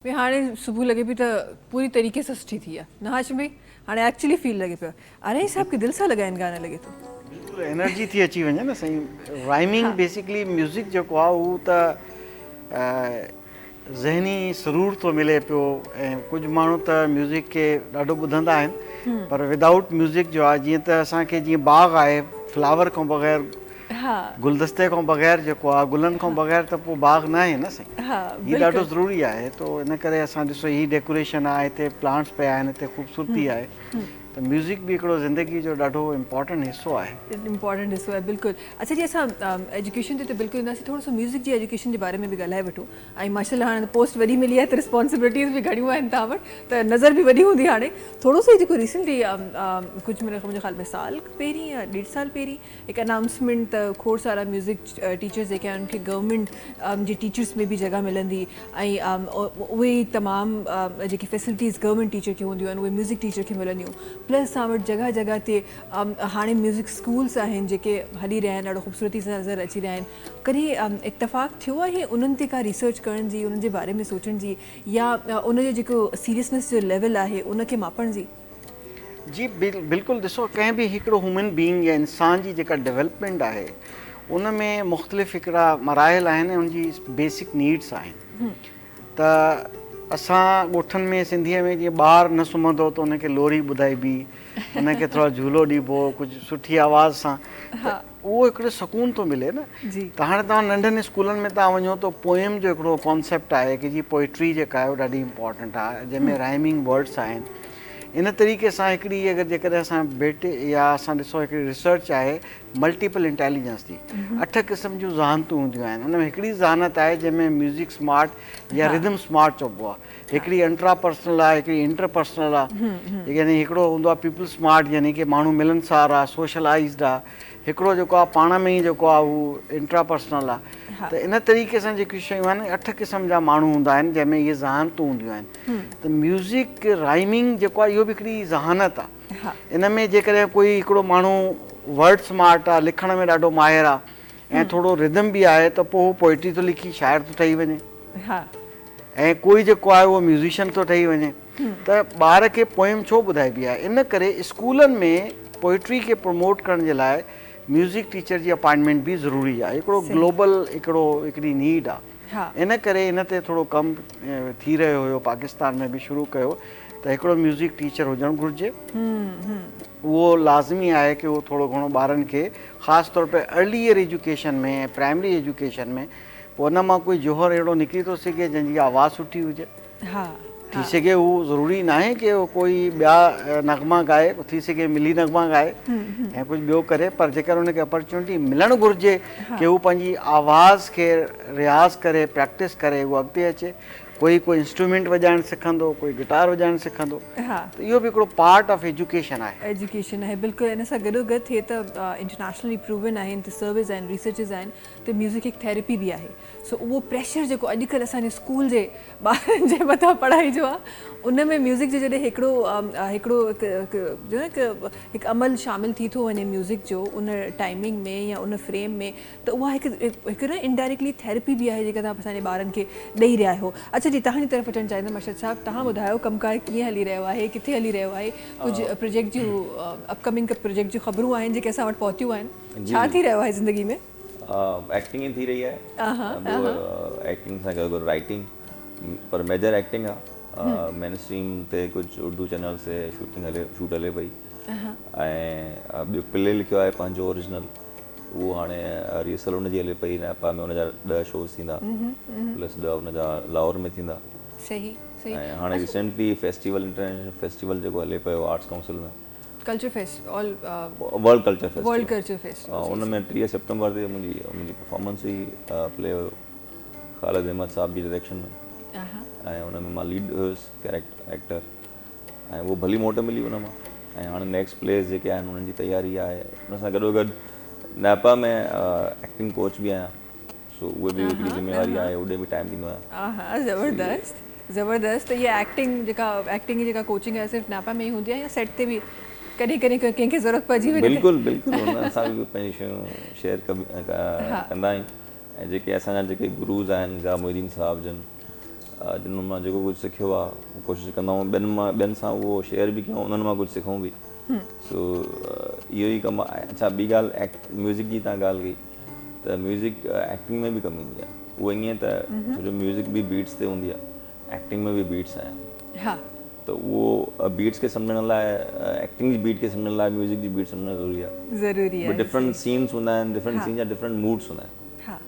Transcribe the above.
ڀئي هاڻي صبح لڳي پئي ته پوري طريقي سان سٺي ٿي آ نه هاشم ڀئي هاڻي ايڪچولي فيل لڳي پيو آرائين صاحب کي دل سان لڳائين گانا لڳي ٿو. بلڪل انرجي ٿي اچي وڃي نه سائين رائمنگ بيسيڪلي ميوزڪ جيڪو آ هو ته ذهني سرور ٿو ملي پيو ۽ ڪجهه ماڻهو ته ميوزڪ کي ڏاڍو ٻڌندا آهن پر ودائوٽ ميوزڪ جو آ جيئن ته اسان کي جيئن باغ آهي فلاور کان بغير گلدستي کان بغير جيڪو آ گلن کان بغير ته پوء باغ ناهي نه سائين هي ڏاڍو ضروري آهي تو ان ڪري اسان ڏسو هي ڊيڪوريشن آ هتي پلانٽس پيا آهن هتي خوبصورتي آهي ته ميوزڪ به هڪڙو زندگي جو ڏاڍو امپورٽنٽ حصو آهي. امپورٽنٽ حصو آهي بلڪل اڇا جي اسان ايجوڪيشن تي ته بلڪل اينداسين ٿورو سو ميوزڪ جي ايجوڪيشن جي باري ۾ به ڳالهائي وٺون ۽ ماشاء الله هاڻي پوسٽ وڏي ملي آهي ته رسپانسبلٽيز به گهڻيون آهن توهان وٽ ته نظر به وڏي هوندي هاڻي ٿورو سو جيڪو ريسنٽلي ڪجهه منهنجي خيال ۾ سال پهرين يا ڏيڍ سال پهرين هڪ انائونسمينٽ ته کوڙ سارا ميوزڪ ٽيچرز جيڪي آهن انهن کي گورنمينٽ جي ٽيچرز ۾ به جڳهه ملندي ۽ اهي ئي تمام جيڪي فيسلٽيز گورنمينٽ ٽيچر کي هونديون آهن اهي ميوزڪ ٽيچر کي ملنديون پلس اسان وٽ جڳهه جڳهه تي هاڻي ميوزڪ اسڪولس آهن جيڪي هلي رهيا آهن ڏاڍو خوبصورتي سان نظر اچي رهيا آهن ڪڏهن اتفاق ٿيو آهي انهن تي ڪا ريسرچ ڪرڻ جي انهن جي باري ۾ سوچڻ جي يا ان جو جيڪو سيريسنس جو ليول آهي ان کي ماپڻ جي؟ جي بلڪل ڏسو ڪنهن به هڪڙو هيومن بينگ يا انسان جي جيڪا ڊيولپمينٽ آهي ان ۾ مختلف هڪڙا مراحل آهن ۽ ان جي بيسڪ نيڊس آهن ته اسان ڳوٺن ۾ سنڌيء ۾ جيئن ٻار نه سمهندو ته ان کي لوري ٻڌائبي ان کي ٿورو جهولو ڏبو ڪجهه سٺي آواز سان ته اهو هڪڙو سڪون ٿو ملي نه ته هاڻي توهان ننڍن اسڪولن ۾ توهان وڃو ته پوئم جو هڪڙو ڪانسيپٽ آهي ڪي جي پوئٽري جيڪا آهي اها ڏاڍي امپورٽنٽ آهي جنهن ۾ رائمنگ ورڊس آهن ان طريقي سان هڪڙي اگر جيڪڏهن اسان ڀيٽ يا اسان ڏسو هڪڙي ريسرچ آهي ملٽيپل انٽيليجنس جي اٺ قسم جون ذهانتون هونديون آهن ان ۾ هڪڙي ذهانت آهي جنهن ۾ ميوزڪ سمارٽ يا ردم سمارٽ چئبو آهي هڪڙي انٽرا پرسنل آهي هڪڙي انٽر پرسنل آهي يعني هڪڙو هوندو آهي پيپل سمارٽ يعني ڪي ماڻهو ملنسار آهي سوشلائزڊ آهي هڪڙو جيڪو آهي پاڻ ۾ ئي جيڪو آهي هو انٽرا پرسنل آهي ته ان طريقي سان جيڪيون شيون آهن اٺ قسم جا ماڻهو هوندا آهن جنهن ۾ اهي ذهانتون هونديون آهن ته ميوزڪ رائمنگ جيڪو آهي اهو به هڪڙي ذهانت آهي ان ۾ جيڪڏهن ڪوئي هڪڙو ماڻهو ورڊ سمارٽ آهي لکڻ ۾ ڏاڍو ماهر آهي ۽ ٿورو ردم به آهي ته پوء هو پوئٽري ٿو لکي شاعر ٿو ٺهي وڃي ۽ ڪوئي جيڪو آهي اهو ميوزيشن ٿو ٺهي وڃي ته ٻار کي پوئم ڇو ٻڌائبي آهي ان ڪري اسڪولن ۾ پوئٽري کي پروموٽ ڪرڻ جي لاء ميوزڪ ٽيچر جي اپائنٽمينٽ به ضروري آهي هڪڙو گلوبل هڪڙو هڪڙي نيڊ آهي ان ڪري ان تي ٿورو ڪم ٿي رهيو هيو پاڪستان ۾ به شروع ڪيو ته هڪڙو ميوزڪ ٽيچر هجڻ گهرجي اهو لازمي آهي ڪي اهو ٿورو گهڻو ٻارن کي خاص طور تي early year education ۾ primary education ۾ پوء ان مان ڪوئي جوهر اهڙو نڪري ٿو سگهي جنهن جي آواز سٺي هجي. ٿي سگهي هو ضروري ناهي ڪي هو ڪوئي ٻيا نغما ڳائي، ٿي سگهي ملي نغما ڳائي ۽ ڪجهه ٻيو ڪري پر جيڪر ان کي اپرچونٽي ملڻ گهرجي ڪي هو پنهنجي آواز کي رياض ڪري پريڪٽس ڪري هو اڳتي اچي ڪوئي ڪوئي انسٽرومينٽ وڄائڻ سکندو ڪوئي گٽار وڄائڻ سکندو ته اهو به هڪڙو پارٽ آف ايجوڪيشن آهي. ايجوڪيشن آهي بلڪل ان سان گڏو گڏ ٿئي ته انٽرنيشنلي پروون آهن ته سرويز آهن ريسرچز آهن ته ميوزڪ هڪ ٿيرپي به آهي سو اهو پريشر جيڪو اڄڪلهه اسان جي اسڪول جي ٻارن جي مٿان پڙهائي جو آهي ان ۾ ميوزڪ جو جڏهن هڪڙو هڪڙو جو نه هڪ عمل شامل ٿي ٿو وڃي ميوزڪ جو ان ٽائمنگ ۾ يا ان فريم ۾ ته اها هڪ هڪ نه انڊائريڪٽلي ٿيرپي به آهي جيڪا توهان اسان جي ٻارن کي ڏئي رهيا آهيو اڇا جي توهان جي طرف اچڻ چاهيندم ارشد صاحب توهان ٻڌايو ڪم ڪار ڪيئن هلي رهيو آهي ڪٿي هلي رهيو آهي ڪجهه پروجيڪٽ جون اپ ڪمنگ پروجيڪٽ جون خبرون آهن جيڪي اسان وٽ پهتيون آهن ڇا ٿي رهيو آهي زندگي ۾؟ ايڪٽنگ ئي ٿي رهي آهي ٻيو ايڪٽنگ سان گڏ گڏ رائٽنگ پر ميجر ايڪٽنگ آ مين اسٽريم تي ڪجهه اردو چينلز تي شوٽنگ هلي شوٽ هلي پئي ۽ ٻيو پلي لکيو آهي پنهنجو اوريجنل اهو هاڻي ريهرسل ان جي هلي پئي ناپا ۾ ان جا 10 شوز ٿيندا پلس 10 ان جا لاهور ۾ ٿيندا صحيح صحيح ۽ هاڻي ريسنٽلي فيسٽيول انٽرنيشنل فيسٽيول جيڪو هلي پيو arts council ۾ culture fest all world culture festival world culture festival ان ۾ 30 سيپٽمبر تي منهنجي پرفارمنس هئي پلي هيو خالد احمد صاحب جي ڊائريڪشن ۾ ۽ ان ۾ مان ليڊ هيس ڪيريڪٽر ايڪٽر ۽ اهو ڀلي موٽ ملي ان مان ۽ هاڻي نيڪسٽ پليز جيڪي آهن انهن جي تياري آهي ان سان گڏو گڏ نيپا ۾ ايڪٽنگ ڪوچ به آهيان سو اهي به هڪڙي ذميواري آهي اوڏي به ٽائيم ڏيندو آهيان. آها زبردست زبردست ته اها ايڪٽنگ جيڪا ايڪٽنگ جي جيڪا ڪوچنگ آهي صرف ناپا ۾ ئي هوندي آهي يا سيٽ تي به ڪڏهن ڪڏهن ڪنهن کي ضرورت پئجي وڃي بلڪل بلڪل انهن سان به پنهنجي شيون شيئر ڪندا آهيون ۽ جيڪي اسان جا جيڪي گروز آهن ضياء محي الدين صاحب جن جن مان جيڪو ڪجهه سکيو آهي ڪوشش ڪندا آهيون ٻين مان ٻين سان اهو شيئر به ڪيون انهن مان ڪجهه سکون به سو اهو ئي ڪم آهي. اڇا ٻي ڳالهه ميوزڪ جي تان ڳالهه ڪئي ته ميوزڪ ايڪٽنگ ۾ به ڪم ايندي آهي. اهو ائين ته ڇو جو ميوزڪ به بيٽس تي هوندي آهي، ايڪٽنگ ۾ به بيٽس آهن. ها. ته اهو بيٽس کي سمجهڻ لاء ايڪٽنگ جي بيٽ کي سمجهڻ لاء ميوزڪ جي بيٽ سمجهڻ ضروري آهي. ضروري آهي. ڊفرنٽ سينس هوندا آهن، ڊفرنٽ سين جا ڊفرنٽ موڊس هوندا آهن.